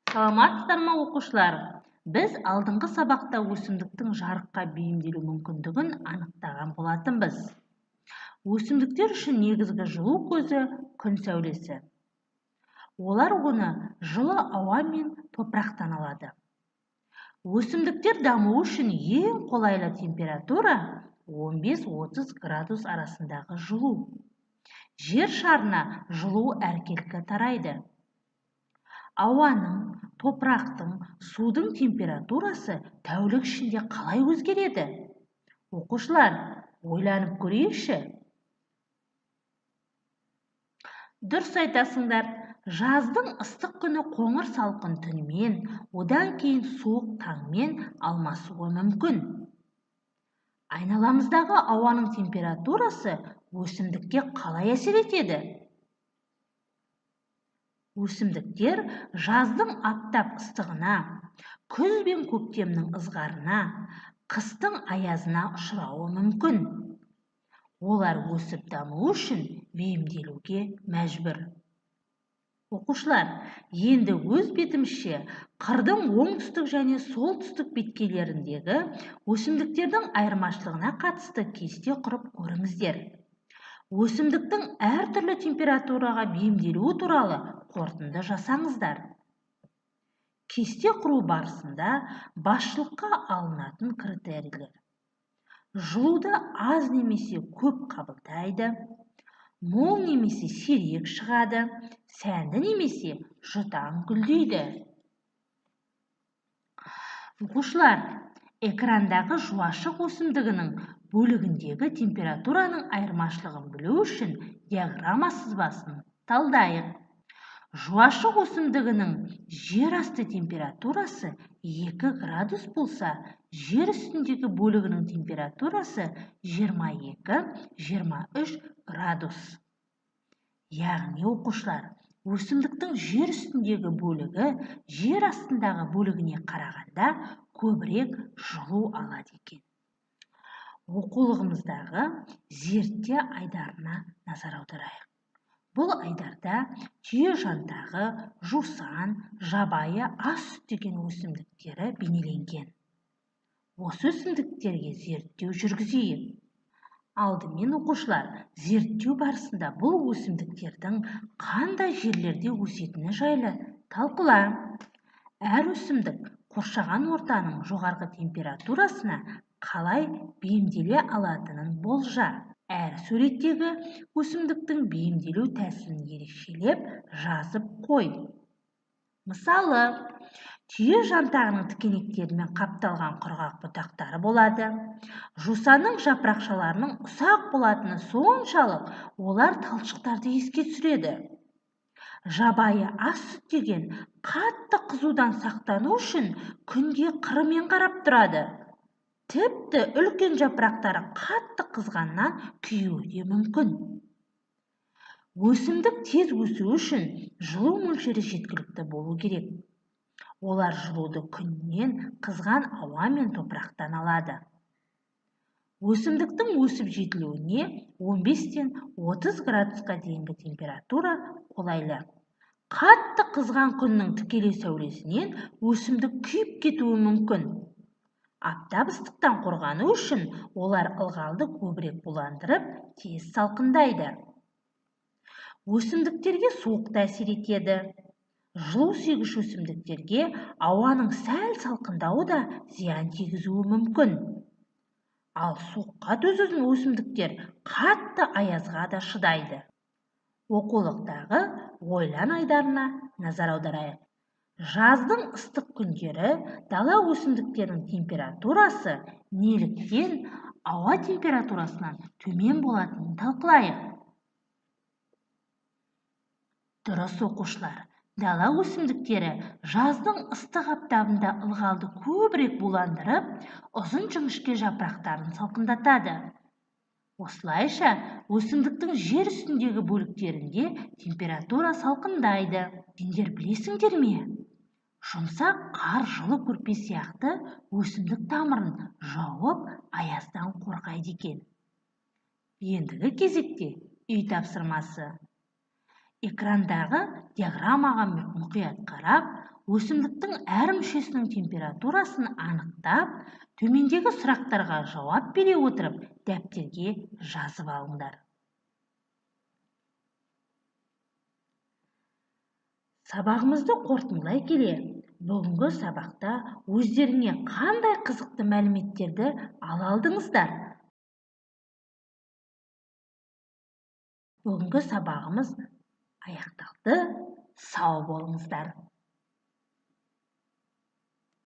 Саламатсыздар ма, оқушылар? Біз алдыңғы сабақта өсімдіктің жарыққа бейімделу мүмкіндігін анықтаған болатынбыз. Өсімдіктер үшін негізгі жылу көзі күн сәулесі. Олар оны жылы ауа мен топырақтан алады. Өсімдіктер дамуы үшін ең қолайлы температура 15-30 градус арасындағы жылу. Жер шарына жылу әркелкі тарайды. Ауаның, топырақтың, судың температурасы тәулік ішінде қалай өзгереді? Оқушылар, ойланып көрейікші. Дұрыс айтасыңдар, жаздың ыстық күні қоңыр салқын түнмен, одан кейін суық таңмен алмасуы мүмкін. Айналамыздағы ауаның температурасы өсімдікке қалай әсер етеді? Өсімдіктер жаздың аптап ыстығына, күз бен көктемнің ызғарына, қыстың аязына ұшырауы мүмкін. Олар өсіп дамуы үшін бейімделуге мәжбүр. Оқушылар, енді өз бетімізше қырдың оңтүстік және солтүстік беткейлеріндегі өсімдіктердің айырмашылығына қатысты кесте құрып көріңіздер. Өсімдіктің әртүрлі температураға бейімделуі туралы қорытынды жасаңыздар. Кесте құру барысында басшылыққа алынатын критерийлер: жылуды аз немесе көп қабылдайды, мол немесе сирек шығады, сәнді немесе жұтаң гүлдейді. Оқушылар, экрандағы жуашық өсімдігінің бөлігіндегі температураның айырмашылығын білу үшін диаграмма сызбасын талдайық. Жуашық өсімдігінің жер асты температурасы 2 градус болса, жер үстіндегі бөлігінің температурасы 22-23 градус. Яғни, оқушылар, өсімдіктің жер үстіндегі бөлігі жер астындағы бөлігіне қарағанда көбірек жылу алады екен. Оқулығымыздағы зертте айдарына назар аударайық. Бұл айдарда түйе жантағы, жусан, жабайы ас сүт деген өсімдіктері бейнеленген. Осы өсімдіктерге зерттеу жүргізейік. Алдымен, оқушылар, зерттеу барысында бұл өсімдіктердің қандай жерлерде өсетіні жайлы талқыла. Әр өсімдік қоршаған ортаның жоғарғы температурасына қалай бейімделе алатынын болжа. Әр суреттегі өсімдіктің бейімделу тәсілін ерекшелеп жазып қой. Мысалы, түйе жантағының тікенектерімен қапталған құрғақ бұтақтары болады. Жусанның жапырақшаларының ұсақ болатыны соншалық, олар талшықтарды еске түсіреді. Жабайы ас сүт деген қатты қызудан сақтану үшін күнге қырымен қарап тұрады. Тіпті үлкен жапырақтары қатты қызғаннан күюі де мүмкін. Өсімдік тез өсуі үшін жылу мөлшері жеткілікті болу керек. Олар жылуды күннен, қызған ауа мен топырақтан алады. Өсімдіктің өсіп жетілуіне 15-тен 30 градусқа дейінгі температура қолайлы. Қатты қызған күннің тікелей сәулесінен өсімдік күйіп кетуі мүмкін. Аптап ыстықтан қорғану үшін олар ылғалды көбірек буландырып, тез салқындайды. Өсімдіктерге суық та әсер етеді. Жылу сүйгіш өсімдіктерге ауаның сәл салқындауы да зиян тигізуі мүмкін. Ал суыққа төзетін өсімдіктер қатты аязға да шыдайды. Оқулықтағы ойлан айдарына назар аударайық. Жаздың ыстық күндері дала өсімдіктерінің температурасы неліктен ауа температурасынан төмен болатынын талқылайық. Дұрыс, оқушылар, дала өсімдіктері жаздың ыстық аптабында ылғалды көбірек буландырып, ұзын жіңішке жапырақтарын салқындатады. Осылайша, өсімдіктің жер үстіндегі бөліктерінде температура салқындайды. Сендер білесіңдер ме? Жұмсақ қар жылы көрпе сияқты өсімдік тамырын жауып, аяздан қорғайды екен. Ендігі кезекте үй тапсырмасы. Экрандағы диаграммаға мұқият қарап, Өсімдіктің әр мүшесінің температурасын анықтап, төмендегі сұрақтарға жауап бере отырып, дәптерге жазып алыңдар. Сабағымызды қорытындылай келе, бүгінгі сабақта өздеріңе қандай қызықты мәліметтерді ала алдыңыздар? Бүгінгі сабағымыз аяқталды. Сау болыңыздар.